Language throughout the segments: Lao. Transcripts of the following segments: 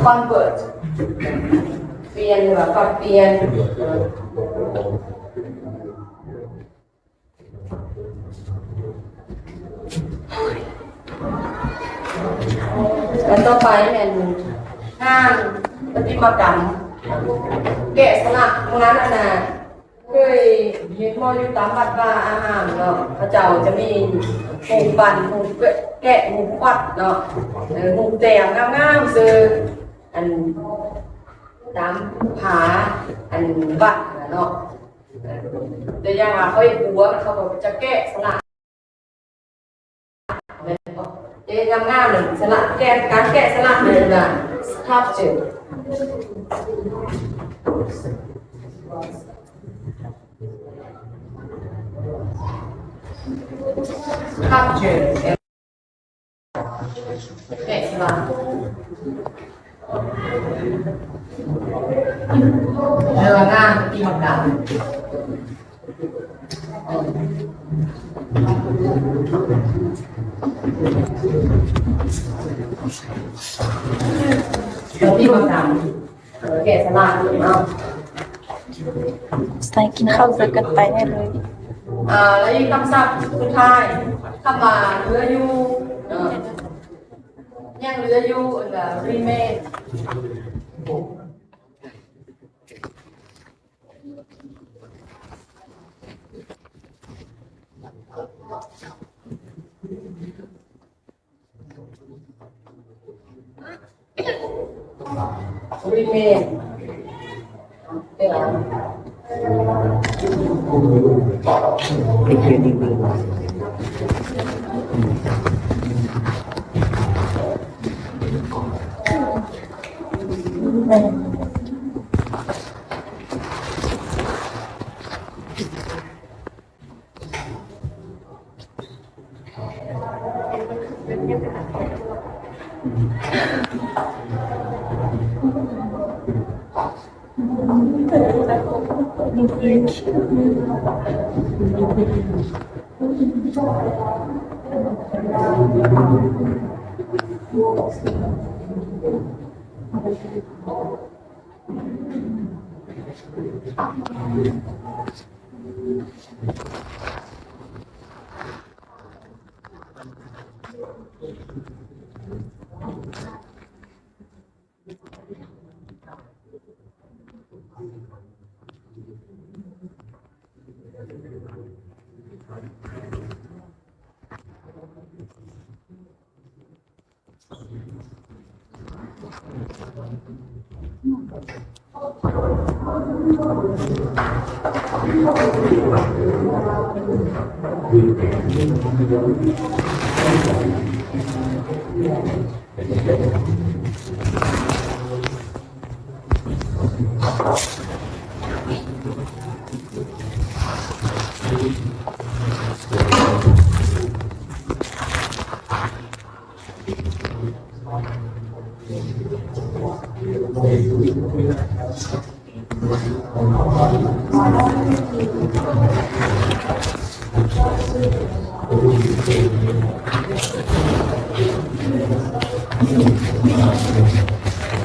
convert ປ່ຽນ ຫຼືວ່າປັບປ່ຽນ. ອັນຕໍ່ໄປແມ່ນງານປະຕິມາກຳ ແກະສະຫຼັກ. ໂບລານຫັ້ນນະ ເຄີຍເຫັນບໍ່ ຢູ່ຕາມວັດວາອາຮາມເນາະ ເຂົາເຈົ້າຈະມີຮູບປັ້ນ ຮູບແກະ ຮູບຄວັດເນາະ ເອີ ຮູບແຕ້ມງາມໆ ຊື່ ອັນ ຕາມຝາ ອັນ ວັດຫັ້ນນະເນາະ. ຕົວຢ່າງວ່າເຂົາເຮັດບົວ ເຂົາກໍຈະແກະສະຫຼັກ ແມ່ນບໍ່? ເຮັດງາມໆ ສະຫຼັກ ແກະ ການແກະສະຫຼັກເປັນ sculpture sculpture ແກະສະຫຼັກ ເລື່ອງງານປະຕິມາກຳ ປະຕິມາກຳ ເອີ ແກະສະຫຼັກເນາະ. ໃສ່ກິນເຂົ້າໃສ່ກັນໄປໄດ້ເລີຍ. ອ່າ ແລ້ວອີກຄຳສັບສຸດທ້າຍ ຄຳວ່າເຫຼືອຢູ່ ເອີ ຍັງເຫຼືອຢູ່ ອັນວ່າ remain. remain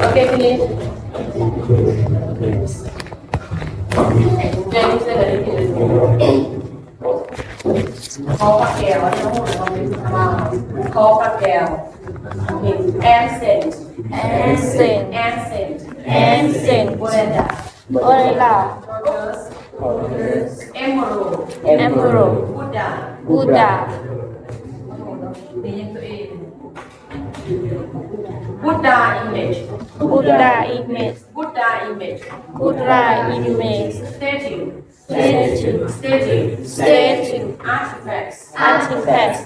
Okay, finish. Can you say that again? ຂໍພະແກ້ວ ຂໍພະແກ້ວ Ancient. Ancient. Ancient. Ancient. Veranda. Veranda. Tortoise. Emerald. Emerald. Buddha. Buddha. Buddha image. Buddha image. Buddha image. Buddha image. Statue. Statue. Statue. Statue. Artifacts. Artifacts.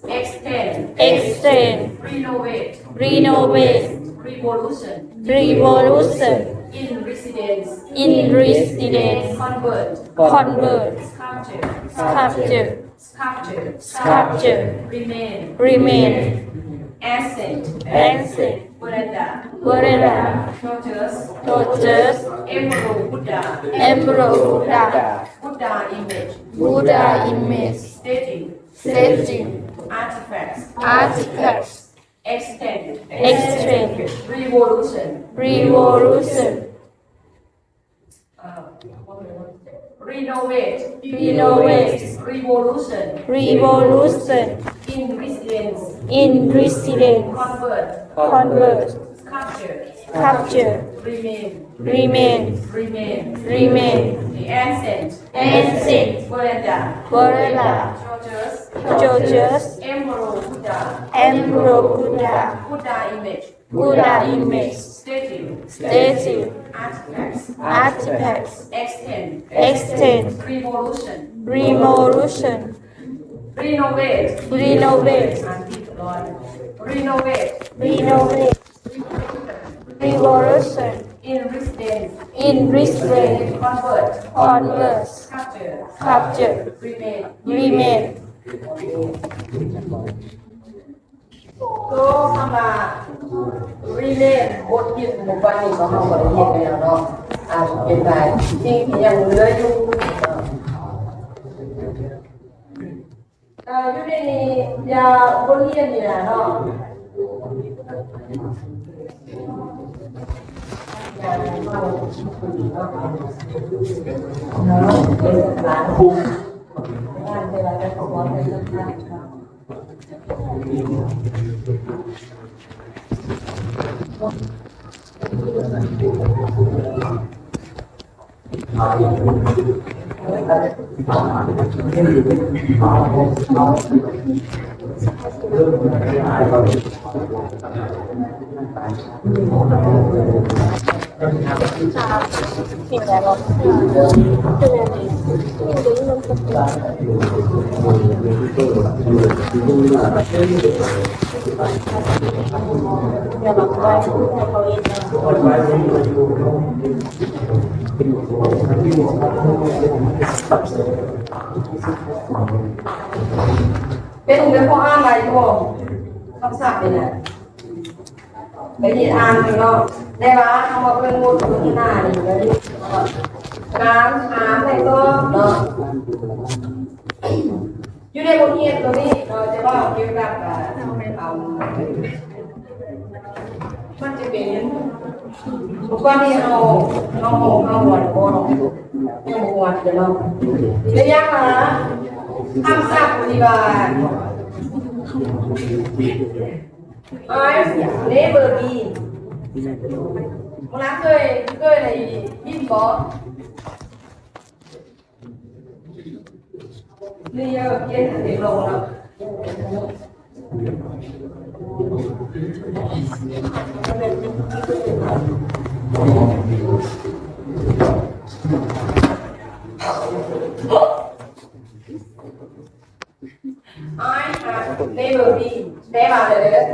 Extend. Extend. Renovate. Renovate. Revolution. Revolution. In residence. In residence. Convert. Convert. Sculpture. Sculpture. Sculpture. Sculpture. Remain. Remain. Ancient. Ancient. Veranda. Veranda. Tortoise. Tortoise. Emerald Buddha. Emerald Buddha. Buddha image. Buddha image. Statue. Statue. Artifacts. Artifacts. Extend. Extend. Revolution. Revolution. Renovate. Renovate. Revolution. Revolution. In residence. In residence. Convert. Convert. Capture. Capture. Remain. Remain. Remain. Remain. Ancient. Ancient. Veranda. Veranda. George's. George's. Emperor Buddha. Emperor Buddha. Buddha image. Buddha image. Statue. Statue. Artifacts. Artifacts. Extend. Extend. Revolution. Revolution. Renovate. Renovate. Renovate. Renovate. Revolution. In residence. In residence. Convert. Convert. Capture. Capture. Remain. Remain. ໂຕຄຳວ່າ remain ບົດຮຽນໝູ່ປານນີ້ຂອງເຮົາກໍໄດ້ຮຽນໄປແລ້ວເນາະ. ອາ ເປັນໄປ ສິ່ງທີ່ຍັງເຫຼືອຢູ່ ເອີ ຢູ່ໃນນີ້ ຢ່າ ບົດຮຽນນີ້ນະເນາະ. ເປັນ ເປັນພວກອ່ານໄດ້ຢູ່ບໍ່? ຄຳສັບນີ້ນະ ໄປເຮັດອ່ານເນາະ ແຕ່ວ່າເຮົາມາເບິ່ງບົດສົນທະນານີ້ ການຖາມແລະຕອບເນາະ. ຢູ່ໃນບົດຮຽນຕົວນີ້ເນາະ ຈະເວົ້າກ່ຽວກັບ ອາ ອາ ມັນຈະເປັນ ທຸກວັນນີ້ເຮົາ ເຮົາ ເຮົາ ເຮົາມ່ວນບໍ່? ຍັງບໍ່ມ່ວນເດີເນາະ. ຕົວຢ່າງວ່າ ຄຳສັບທີ່ວ່າ I've never been ເວລາເຄີຍ ເຄີຍໄດ້ຍິນບໍ່? ນີ້ເອີ ຂຽນໃຫ້ເດັກລົງເນາະ. ไอ แฮฟ เนเวอร์ บีน แปลว่าอะไรเด้อ?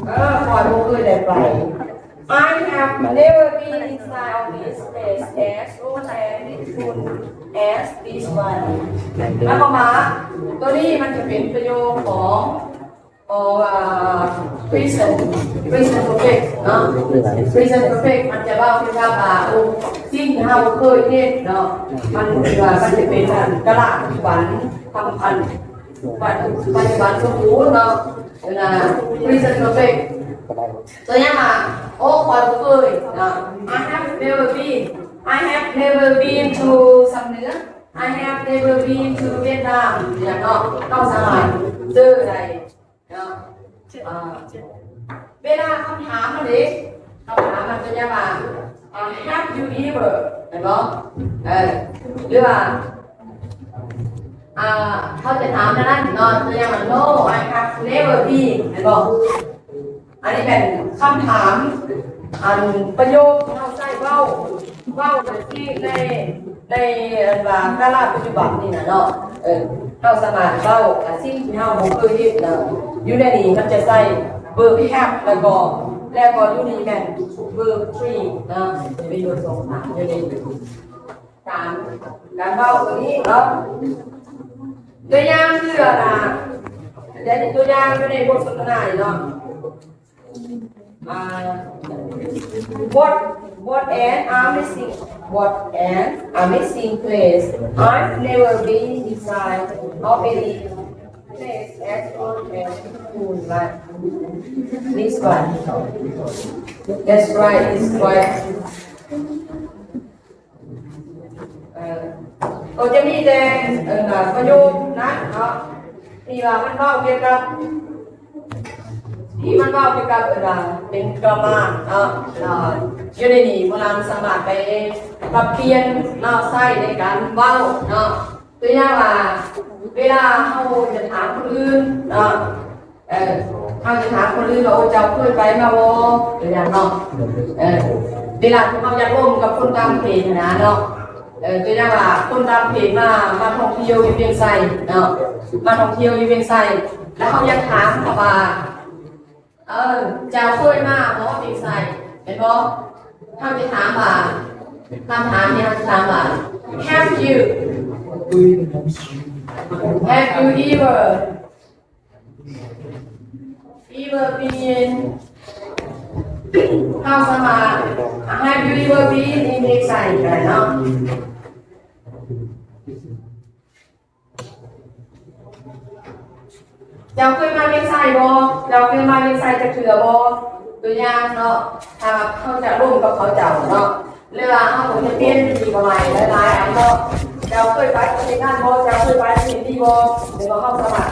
เออ ข้อยบ่เคยได้ไป. I have never been inside of this place as old and beautiful as this one. หมายความว่า ตัวนี้มันจะเป็นประโยคของ ของ อ่า Present Present Perfect เนาะ. Present Perfect มันจะเว้าเกี่ยวกับว่า โอ้ สิ่งที่เฮาเคยเฮ็ดเนาะ มันคือว่ามันจะเป็นอันกาลปัจจุบัน ทำอัน ปัจจุบันสมบูรณ์เนาะ เวลา Present Perfect ตัวอย่างว่า โอ้ ข้อยบ่เคยเนาะ I have never been I have never been to สำเหนือ I have never been to Vietnam อย่างเนาะ เฮาสามารถเจอได้ ເນາະ ອ່າ ເວລາຄຳຖາມມັນເດ້ ຄຳຖາມມັນເປັນຫຍັງວ່າ ອ່າ Have you ever ແມ່ນບໍ່? ເອີ ຫຼືວ່າ ອ່າ ເຮົາຈະຖາມແນວນັ້ນເນາະ ຕົວຢ່າງວ່າ No, I have never been ແມ່ນບໍ່? ອັນນີ້ແມ່ນຄຳຖາມ ອັນປະໂຫຍກທີ່ເຮົາໃຊ້ເວົ້າ ເວົ້າໃນທີ່ ໃນ ໃນອັນວ່າກາລະປັດຈຸບັນນີ້ນະເນາະ ເອີ ເຮົາສາມາດເວົ້າ ອາ ສິ່ງທີ່ເຮົາບໍ່ເຄີຍເຮັດນະ ຢູ່ໃນນີ້ມັນຈະໃຊ້ verb have ແລ້ວກໍ ແລ້ວກໍຢູ່ນີ້ແມ່ນ verb three ນະ ຈະມີ verb ສອງ ສາມ ຢູ່ໃນການ ການເວົ້າຕົວນີ້ເນາະ. ຕົວຢ່າງຄື ອາ ຕົວຢ່າງຢູ່ໃນບົດສົນທະນານີ້ເນາະ. ອ່າ ບົດ What an amazing, what an amazing place. I've never been inside of any place as old as moonlight. This one. That's right, it's right. ເອີ ກໍຈະມີແຕ່ ເອີ ປະໂຫຍກນັ້ນເນາະ ທີ່ວ່າມັນເວົ້າກ່ຽວກັບ ທີ່ມັນເວົ້າກ່ຽວກັບ ເອີ ວ່າເປັນກຣາມາເນາະ ເອີ ຢູ່ໃນນີ້ພວກເຮົາສາມາດໄປປັບປ່ຽນເນາະ ໃຊ້ໃນການເວົ້າເນາະ ຕົວຢ່າງວ່າ ເວລາເຮົາຈະຖາມຄົນອື່ນເນາະ ເອີ ເຮົາຈະຖາມຄົນອື່ນວ່າ ໂອ້ ເຈົ້າເຄີຍໄປມາບໍ່? ຕົວຢ່າງເນາະ ເອີ ເວລາທີ່ເຮົາຢາກລົມກັບຄົນຕ່າງປະເທດຫັ້ນນະເນາະ ເອີ ຕົວຢ່າງວ່າຄົນຕ່າງປະເທດມາ ມາທ່ອງທ່ຽວຢູ່ວຽງໄຊເນາະ ມາທ່ອງທ່ຽວຢູ່ວຽງໄຊ ແລ້ວເຮົາຢາກຖາມເຂົາວ່າ ເອີ ເຈົ້າເຄີຍມາບໍ່ວຽງໄຊ? ແມ່ນບໍ່? ເຮົາຈະຖາມວ່າ ຄຳຖາມນີ້ເຮົາຈະຖາມວ່າ Have you, have you ever Ever been ເຮົາສາມາດ Have you ever been in ວຽງໄຊ ກໍໄດ້ເນາະ ເຈົ້າເຄີຍມາວຽງໄຊບໍ່? ເຈົ້າເຄີຍມາວຽງໄຊຈັກເທື່ອບໍ່? ຕົວຢ່າງເນາະ ຖ້າເຮົາຈະລົມກັບເຂົາເຈົ້າເນາະ ຫຼືວ່າເຮົາກໍຈະປ່ຽນວິທີກະໄລຫຼາຍໆອັນເນາະ ເຈົ້າເຄີຍໄປປະເທດນັ້ນບໍ່? ເຈົ້າເຄີຍໄປປະເທດນີ້ບໍ່? ຫຼືວ່າເຮົາສາມາດ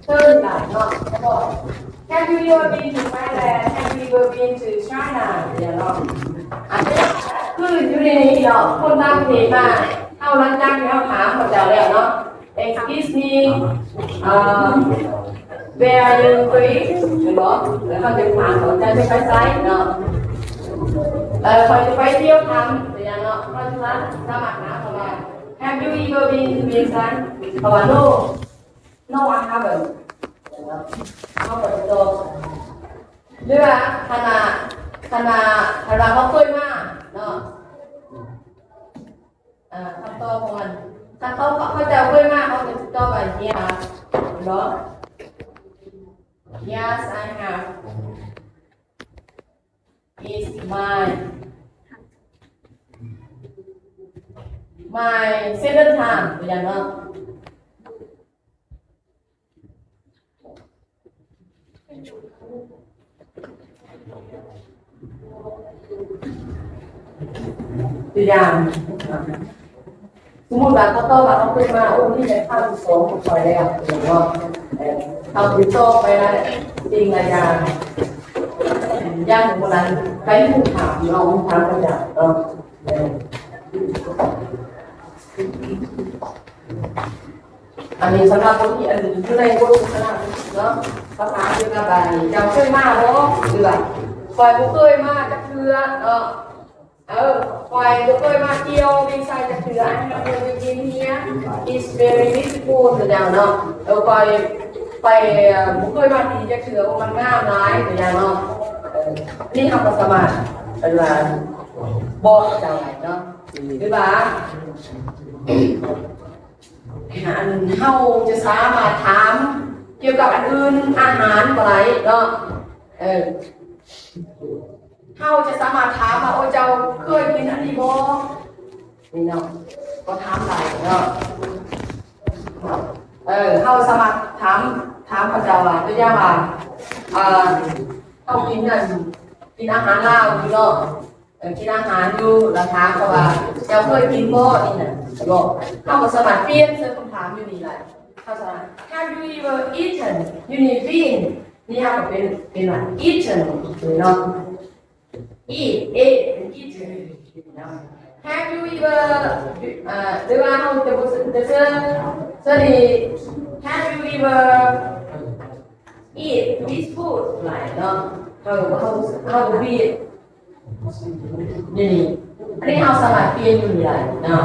ເຊີນໄດ້ເນາະ Have you ever been to Thailand? Have you ever been to China? ຢ່າງເນາະ ອັນນີ້ຄືຢູ່ໃນນີ້ເນາະ ຄົນຕ່າງປະເທດມາ ເຮົາຫຼັງຈາກທີ່ເຮົາຖາມເຂົາເຈົ້າແລ້ວເນາະ Excuse me, uh, where are you going? ແມ່ນບໍ່? ແລ້ວເຮົາຈະຖາມເຂົາເຈົ້າຈະໄປໃສເນາະ ເອີ ຂ້ອຍຈະໄປທ່ຽວຖ້ຳ ຢ່າງເນາະ ເຮົາຈະສາມາດຖາມເຂົາວ່າ Have you ever been to ວຽງຈັນ? ເຂົາວ່າ No, no, I haven't. ເຮົາກໍຈະຕອບ ຫຼືວ່າຄັນວ່າ ຄັນວ່າ ຄັນວ່າເຂົາເຄີຍມາເນາະ ເອີ ຄຳຕອບຂອງມັນ ຄັນເຂົາ ເຂົາເຈົ້າເຄີຍມາ ເຂົາກໍຈະຕອບວ່າ Yes ເນາະ Yes, I have. It's my, my second time ຕົວຢ່າງເນາະ ຕົວຢ່າງ ສົມມຸດວ່າເຂົາຕອບວ່າເຂົາເຄີຍມາ ໂອ້ ນີ້ແມ່ນຄັ້ງທີສອງຂອງຂ້ອຍແລ້ວເນາະ ເອີ ເຮົາຕິດຕໍ່ໄປຫຼາຍສິ່ງຫຼາຍຢ່າງ ຢ່າງຄົນນັ້ນໄປຮູ້ຖາມເນາະ ຮູ້ຖາມເຂົາເຈົ້າເນາະ ເອີ ອັນນີ້ສຳລັບຄົນທີ່ ອັນນີ້ຢູ່ໃນບົດສົນທະນາເນາະ ເຂົາຖາມກ່ຽວກັບວ່າ ເຈົ້າເຄີຍມາບໍ່? ຫຼືວ່າ ຂ້ອຍບໍ່ເຄີຍມາຈັກເທື່ອເນາະ ເອີ ຂ້ອຍບໍ່ເຄີຍມາທ່ຽວວຽງໄຊຈັກເທື່ອ I have never been here. It's very beautiful ຕົວຢ່າງເນາະ ເອີ ຂ້ອຍໄປ ເອີ ບໍ່ເຄີຍມາທີ່ນີ້ຈັກເທື່ອ ໂອ້ ມັນງາມຫຼາຍ ຕົວຢ່າງເນາະ ເອີ ນີ້ເຮົາກໍສາມາດ ເອີ້ນວ່າ ບອກເຂົາເຈົ້າໄດ້ເນາະ ຫຼືວ່າ ອັນເຮົາຈະສາມາດຖາມກ່ຽວກັບອັນອື່ນ ອາຫານກໍໄດ້ເນາະ ເອີ ເຮົາຈະສາມາດຖາມວ່າ ໂອ້ ເຈົ້າເຄີຍກິນອັນນີ້ບໍ່? ນີ້ເນາະ ກໍຖາມໄດ້ເນາະ ເອີ ເຮົາສາມາດຖາມ ຖາມເຂົາເຈົ້າວ່າ ຕົວຢ່າງວ່າ ເອີ ເຮົາກິນນັ້ນ ກິນອາຫານລາວຢູ່ເນາະ ເອີ ກິນອາຫານຢູ່ ແລ້ວຖາມເຂົາວ່າ ເຈົ້າເຄີຍກິນບໍ່? ນີ້ນະ ເນາະ ເຮົາກໍສາມາດປ່ຽນເຊິ່ງຄຳຖາມຢູ່ນີ້ໄດ້ ເຮົາສາມາດ Have you ever eaten? ຢູ່ນີ້ been ນີ້ເຮົາກໍເປັນ ເປັນວ່າ eaten ເນາະ eat, eat, eat ເນາະ Have you ever ເອີ ຫຼືວ່າເຮົາຈະບໍ່ ຈະເຊີນ ເຊີນອີກ Have you ever eat this food ຫຼາຍເນາະ ເຮົາ ເຮົາ ເຮົາ eat ນີ້ ອັນນີ້ເຮົາສາມາດປ່ຽນຢູ່ນີ້ໄດ້ເນາະ